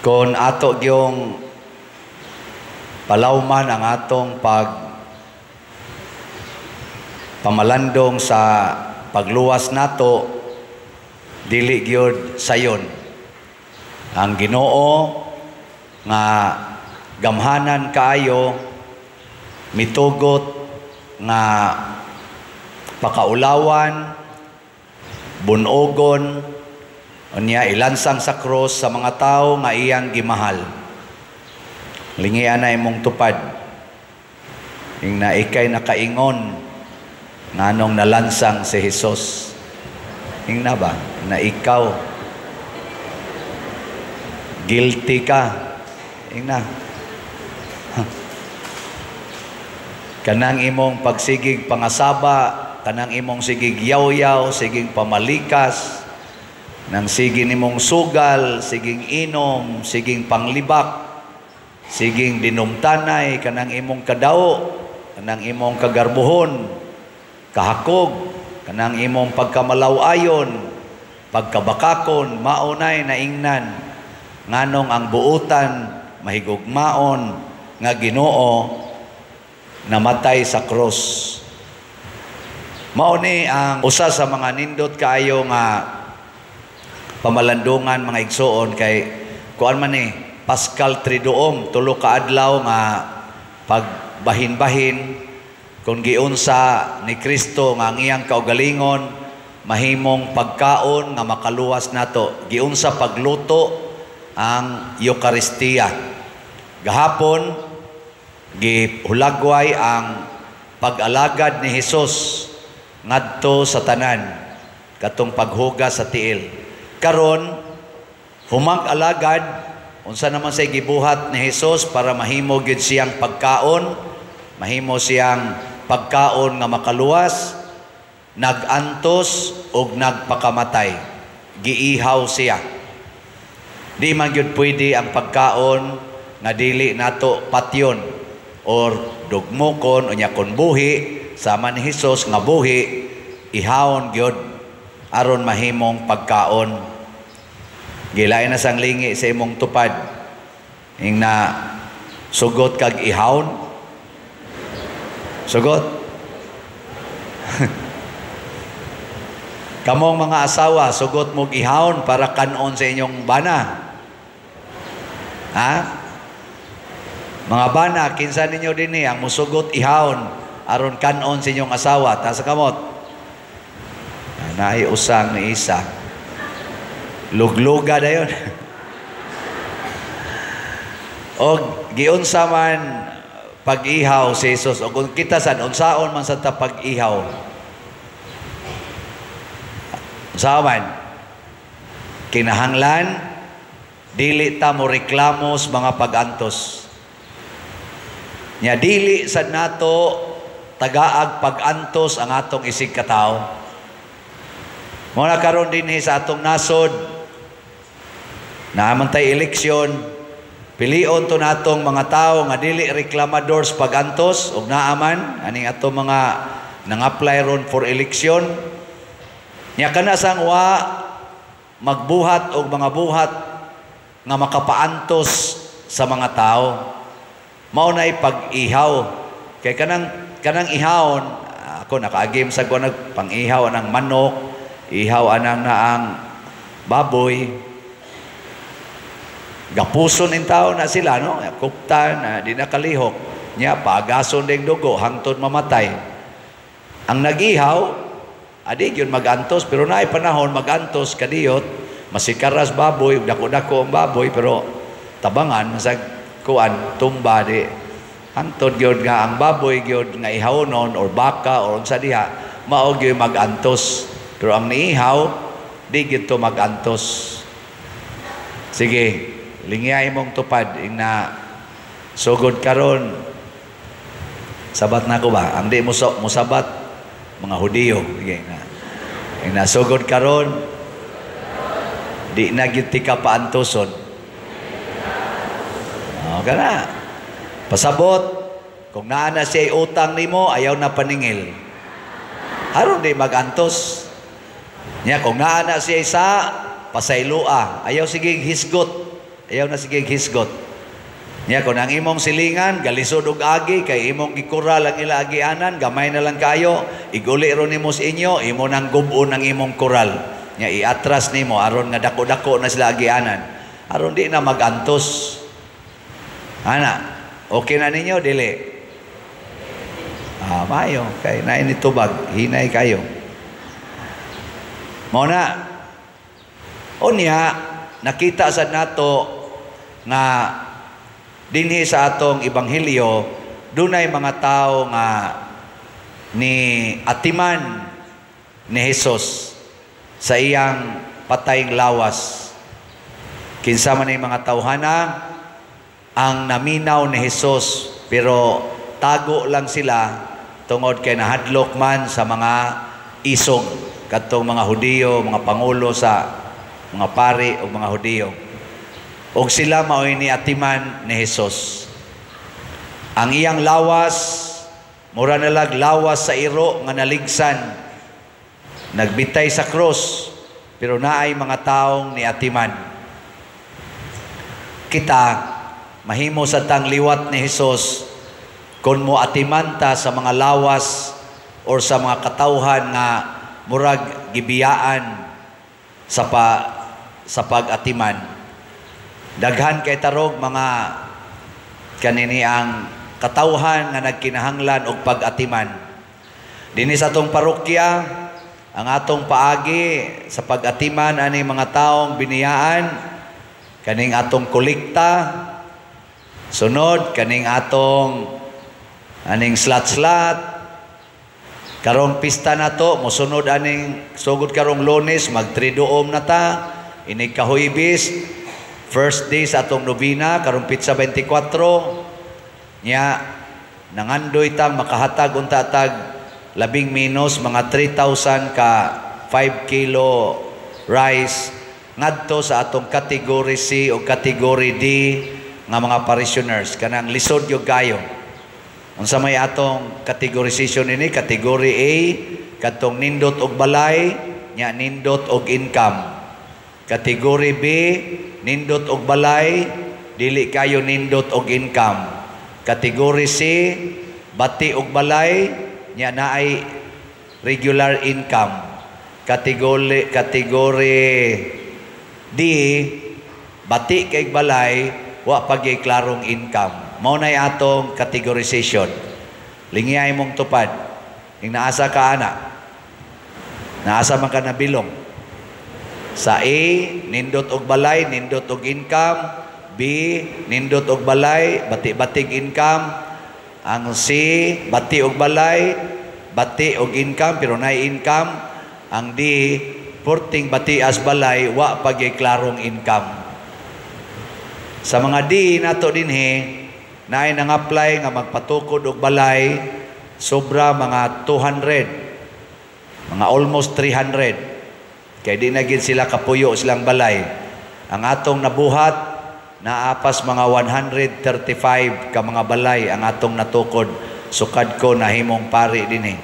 Kung ato gyung palawman ang atong pag pamalandong sa pagluwas nato, dili gyud sayon. Ang Ginoo nga gamhanan kaayo mitugot nga pakaulawan, bunogon, unya ilansang sa krus sa mga tao nga iyang gimahal. Lingian na imong tupad. Ing na ikay nakaingon nganong nalansang si Jesus. Ing na ba? Na ikaw guilty ka. Ing na. Kanang imong pagsigig pangasaba, kanang imong sigig yaw-yaw, sigig pamalikas, nang sige nimong sugal, siging inom, siging panglibak, siging dinumtanay, kanang imong kadao, kanang imong kagarbuhon, kahakog, kanang imong pagkamalaw-ayon, pagkabakakon, maunay naingnan, nganong ang buutan, mahigugmaon, nga Ginoo namatay sa krus. Mao ni ang usa sa mga nindot kaayo nga pamalandungan, mga igsuon, kay kuan man ni Paschal Triduum, 3 ka adlaw nga pagbahin-bahin kung giunsa ni Kristo nga ang iyang kaugalingon mahimong pagkaon nga makaluwas nato. Giunsa pagluto ang Eukaristiya. Gahapon gihulagway ang pag-alagad ni Hesus ngadto sa tanan katong paghugas sa tiil. Karon humag-alagad, unsa naman say gibuhat ni Hesus para mahimo gyud siyang pagkaon, mahimo siyang pagkaon nga makaluwas? Nag-antos og nagpakamatay. Giihaw siya. Di man gyud pwede ang pagkaon nga dili nato patyon or dugmokon. Unya kon buhi sama ni Hesus nga buhi, ihawon gyud aron mahimong pagkaon. Gilain na sang lingi sa imong tupad. Ing na sugot kag ihawon. Sugot. Kamong mga asawa, sugot mog ihawon para kanon sa inyong bana. Ha? Mga bana, kinsa ninyo dinhi ang musugot ihawon aron kanon sa inyong asawa? Taas sa kamot. Naay usang ni isa. Lugluga dayon. Og giunsa man pag-ihaw si Jesus, og kung kita sad unsaon man sa ta pag-ihaw? Unsaon man? Kinahanglan dili ta mo reklamo sa mga pag-antos. Nya dili sad nato tagaag pag-antos ang atong isig katawo. Mao na karon dinhi sa atong nasod, naa man tay eleksyon, pilion to natong mga tawo nga dili reklamadors pag-antos, ug naa man aning atong mga nang-apply ron for eleksyon. Nya kana sang wa magbuhat og mga buhat nga makapaantos sa mga tao. Mao nay pag-ihaw. Kay kanang ihawon, ako nakaagim sa kuan pang-ihaw anang manok, ihaw anang naang baboy. Gapuson in tao na sila, no? Kupta na di na kalihok. Nya pagason ding dugo hangtod mamatay. Ang nagihaw, adi gyud magantos, pero naay panahon magantos kadiyot, masikaras baboy, dako-dako ang baboy, pero tabangan sa kuan tumba di hangtod gyud nga ang baboy gyud nga ihawnon or baka or unsa diha, mao gyud magantos. Pero ang niihaw, di gyud to magantos. Sige, lingiyay mong tupad ing na sugod karon. Sabat na ko ba? Ang di mo musabat mga Hudiyo. Sige na. Ing na sugod karon, di na gyud tika paantoson. O, kana. Pasabot, kung naa na siya utang nimo, ayaw na paningil. Aron di magantos. Nya kung naa na siya sa pasaylua, ayaw sige hisgot. Ayaw na sige hisgot. Nya kung ang imong silingan galisod og agi kay imong gikural ang ila agianan, gamay na lang kayo, iguli ro nimo sa inyo, imo nang gub-on ang imong kural. Nya iatras nimo aron nga dako-dako na sila agianan. Aron di na magantos. Ana, okay na ninyo dili? Ah, maayo kay naay nitubag, hinay kayo. Mao na. Unya nakita sad nato nga dinhi sa atong ebanghelyo dunay mga tao nga ni atiman ni Jesus sa iyang patayng lawas. Kinsa man ang mga tawhana ang naminaw ni Jesus, pero tago lang sila tungod kay nahadlok man sa mga isog kadtong mga Hudiyo, mga pangulo sa mga pari o mga Hudiyo. Og sila mao'y niatiman ni Jesus. Ang iyang lawas mura nalag lawas sa iro nga naligsan. Nagbitay sa krus, pero naay mga taong niatiman. Kita mahimo sa tang liwat ni Jesus kung mo atiman ta sa mga lawas or sa mga katawhan nga murag gibiyaan sa pag-atiman. Daghan kay tarog mga kanini ang katawhan nga nagkinahanglan og pag-atiman. Dinhi sa atong parokya, ang atong paagi sa pag-atiman ani mga taong biniyaan, kaning atong kolekta, sunod kaning atong aning slat-slat. Karong pista nato, mosunod aning sugod karong Lunes, mag-Triduum na ta, inig kahuybis, first day sa atong nobina, karong pitsa 24, nya nangandoy tang makahatag unta tag labing minus mga 3,000 ka 5 kilo rice ngadto sa atong category C o category D nga mga parishioners, kanang lisod gyud kayo. Unsa may atong categorization ini? Category A, kadtong nindot og balay, nya nindot og income. Category B, nindot og balay, dili kayo nindot og income. Category C, bati og balay, nya naay regular income. Category D, bati kay balay, wa pag klarong income. Mao nay atong categorization. Lingiyay mong tupad. Ing naasa ka ana. Naasa man ka nabilong. Sa A, nindot og balay, nindot og income. B, nindot og balay, bati-batig income. Ang C, bati og balay, bati og income, pero naay income. Ang D, porting bati as balay, wa pag klarong income. Sa mga D nato dinhi, naay nang-apply nga magpatukod og balay, sobra mga 200, mga almost 300. Kay di na gid sila kapuyo silang balay. Ang atong nabuhat, naapas mga 135 ka mga balay ang atong natukod. Sukad ko nahimong pari dinhi.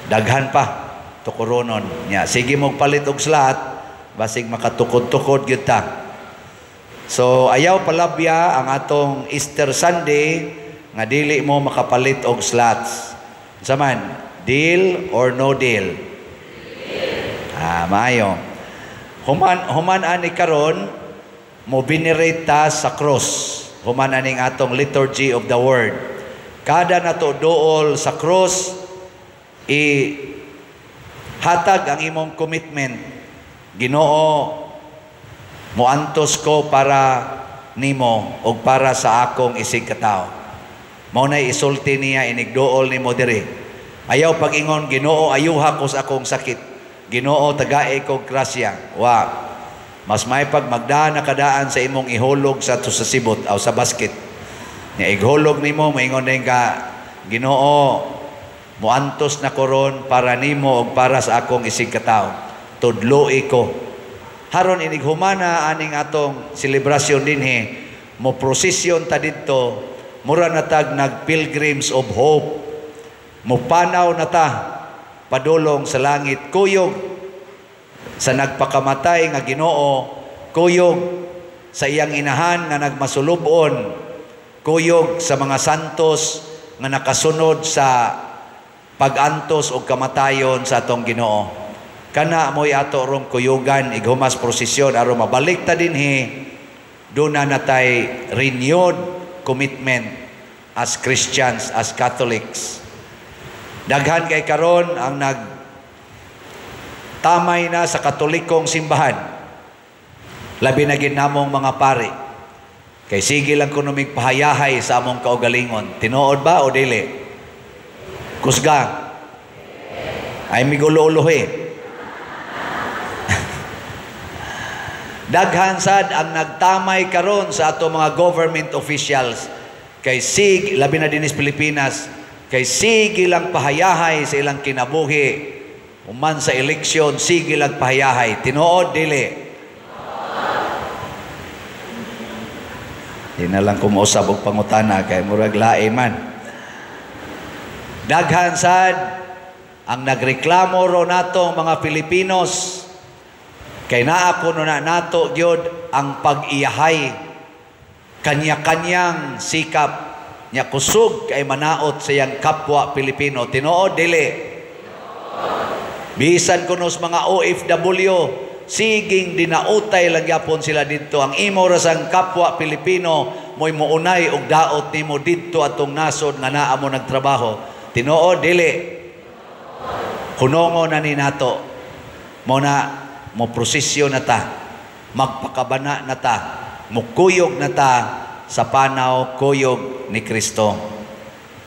Daghan pa tukuronon nya. Sige mong palit og slot, basig makatukod-tukod gyud ta. So ayaw palabya ang atong Easter Sunday nga dili mo makapalit og slots. Unsa man, deal or no deal? Ah, maayo. Human ani karon mo venerate ta sa cross. Human aning atong liturgy of the word. Kada nato duol sa cross, i hatag ang imong commitment. Ginoo, moantos ko para nimo og para sa akong isig katawo. Mao nay isulti niya inigduol nimo diri. Ayaw pag-ingon, "Ginoo, ayuha ko sa akong sakit. Ginoo, tagae ko grasya." Wa. Mas may pag magdaan na kadaan sa imong ihulog sa to sa sibot o sa basket. Nya ighulog nimo, moingon din ka, "Ginoo, moantos na koron para nimo og para sa akong isig katawo. Tudloi ko." Haron inig humana aning atong selebrasyon dinhi, mo prosesyon ta didto, mura na tag nag pilgrims of hope. Mupanaw na ta padulong sa langit, kuyog sa nagpakamatay nga Ginoo, kuyog sa iyang inahan nga nagmasulubon, kuyog sa mga santos nga nakasunod sa pagantos o kamatayon sa atong Ginoo. Kana mo'y ato rong kuyugan ighumas prosesyon aron mabalik ta dinhi, duna natay renewed commitment as Christians, as Catholics. Daghan kay karon ang nag tamay na sa Katolikong simbahan. Labi na gid namong mga pari. Kay sige lang kuno mig pahayahay sa among kaugalingon. Tinuod ba o dili? Kusga. Ay migulo-ulohi. Daghan sad ang nagtamay karon sa ato mga government officials kay sig labi na dinis Pilipinas, kay sige lang pahayahay sa ilang kinabuhi. Human sa eleksyon, sige lang pahayahay. Tinuod dili? Di na lang kumuusab og pangutana kay murag lae man. Daghan sad ang nagreklamo ro nato mga Pilipinos kay naa kuno na nato gyud ang pag-iyahay, kanya-kanyang sikap nya kusog kay manaot sa iyang kapwa Pilipino. Tinuod dili? Bisan kuno sa mga OFW, siging dinautay lang gyapon sila didto. Ang imo ra sang kapwa Pilipino mo'y muunay og daot nimo didto atong nasod nga naa mo nagtrabaho. Tinuod dili? Hunongo na ni nato. Mo na mo prosesyon na ta, magpakabana na ta, mukuyog na ta sa panaw kuyog ni Kristo.